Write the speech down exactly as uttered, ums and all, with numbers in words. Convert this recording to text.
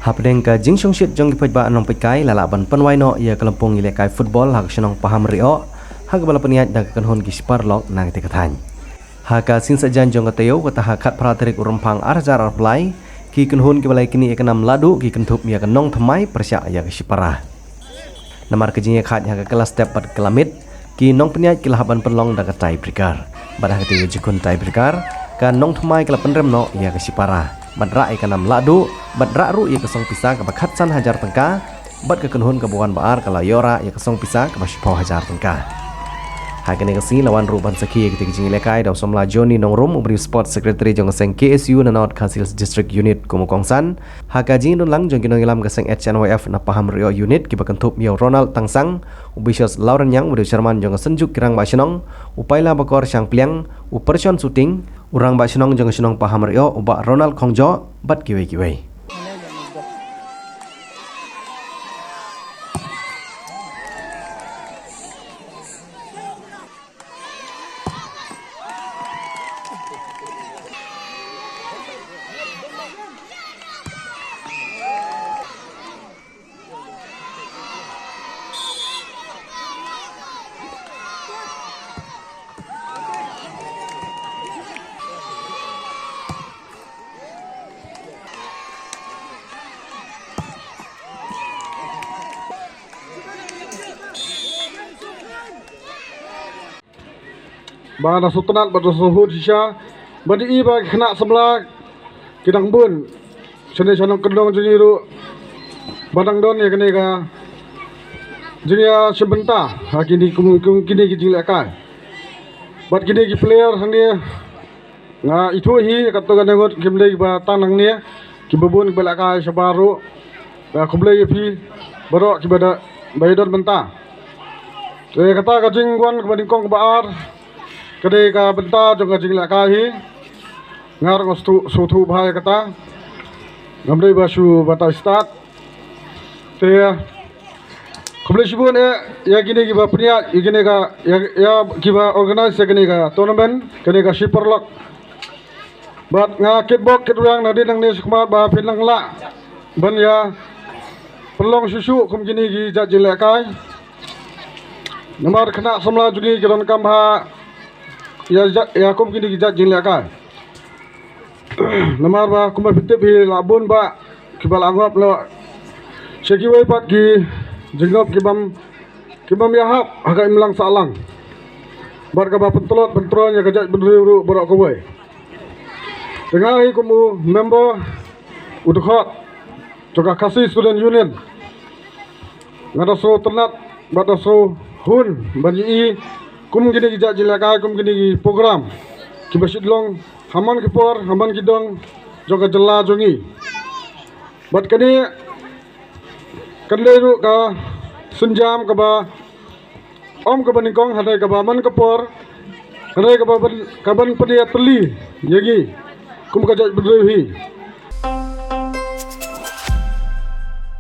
Hapdeng ka jingshongshit jong ki paidbah Nongpeitkai, la lah ban pynwai noh ïa ka lympung ïalehkai football ha ka shnong Pahamrioh, ha kaba la pynïaid da ka kynhun ki shiparalok na katei ka thaiñ. Ha ka sien saitjaiñ jong ka taïew, kata ha khatphra tarik u Rymphang ar hajar arphew lai, ki kynhun kiba la ïaknieh ïa ka nam lahduh ki kynthup ïa ka Nongthymmai pyrshah ïa ka Shipara. Namar ka jingïakhaid ha ka kylla step bad kylla miet, ki nongpynïaid ki la hap ban pynlong da ka tie breaker. Bad ha katei ka jingkhun tie breaker, ka Nongthymmai ka la pynrem noh ïa ka Shipara, bad rah ïa ka nam lahduh, bad rah ruh ïa ka song pisa kaba khatsan hajar tyngka, bad ka kynhun kaba wan ba ar ka la ïoh rah ïa ka song pisa kaba shiphew hajar tyngka. Ha kane ka sngi la wan ruh ban sakhi ïa katei ka jingïalehkai da u samla Johnny Nongrum, u briew sports secretary jong ka seng K S U na North Khasi Hills District Unit kum u kongsan. Ha ka jingdon lang jong ki nongïalam ka seng H N Y F na Pahamrioh Unit, kiba kynthup ïa u Ronald Tangsang, u Bishos Lawrence Yang, u dei u chairman jong ka Synjuk ki Rangbah Shnong, u Paila Bakor Shangpliang, u Pyrshon Suting, u Rangbah Shnong jong ka shnong Pahamrioh, u Bah Ronald Khongjoh, bad kiwei kiwei. Ba na sngewtynnat bad na sngewhun shisha. Bad i ba ki khynnah samla ki dang bun shane sha nongkyndong jong ngi ruh ba dang don ïa kane ka jingïashim bynta ha kine kum, kum kine ki jinglehkai. Bad kine ki player hangne nga ithuh hi katto katne ngut kim dei kiba tang nangne, kiba bun kiba lehkai shabar ruh. Nga khublei ïa phi baroh kiba da ba ïadon bynta. Te kata ka jingwan kaba nyngkong kaba ar ka dei ka bynta jong ka jinglehkai hi. Nga ruh nga sngewthuh, sngewthuh bha ïa kata. Ngam dei ba shu batai stad. Te khublei shibun eh ïa kine kiba pynïaid ïa kine ka, ïa, ïa kiba organize ïa kine ka tournament, kine ka Shipara Lok. Bad nga kitbok kitrwiang na dei nangne shakhmat ba phin nang lah ban ïa pynlong shuh shuh kum kine ki jait jinglehkai. Namar khynnah samla jong ngi ki donkam bha ïa jait, ïa kum kine ki jait jinglehkai. Namar ba kumba phi tip hi la bun bah kiba la ngop noh sha kiwei pat ki jingngop kibym, kibym ïahap ha ka imlang sahlang. Bad kaba pyntlot pyntroiñ ïa ka jaitbynriew ruh baroh kawei. Te nga hi kum u member u dkhot jong ka Khasi Student Union, nga da sngewtynnat bad da sngewhun ban ïohi kum kine ki jait jinglehkai, kum kine ki program kiba shu long ha man ki por, ha man ki dong jong ka jylla jong ngi. Bad kane kan dei ruh ka sienjam kaba ym kaba nyngkong, hynrei kaba man ka por, hynrei kaba ban, kaban pynïatylli ïa ngi kum ka jaitbynriew hi.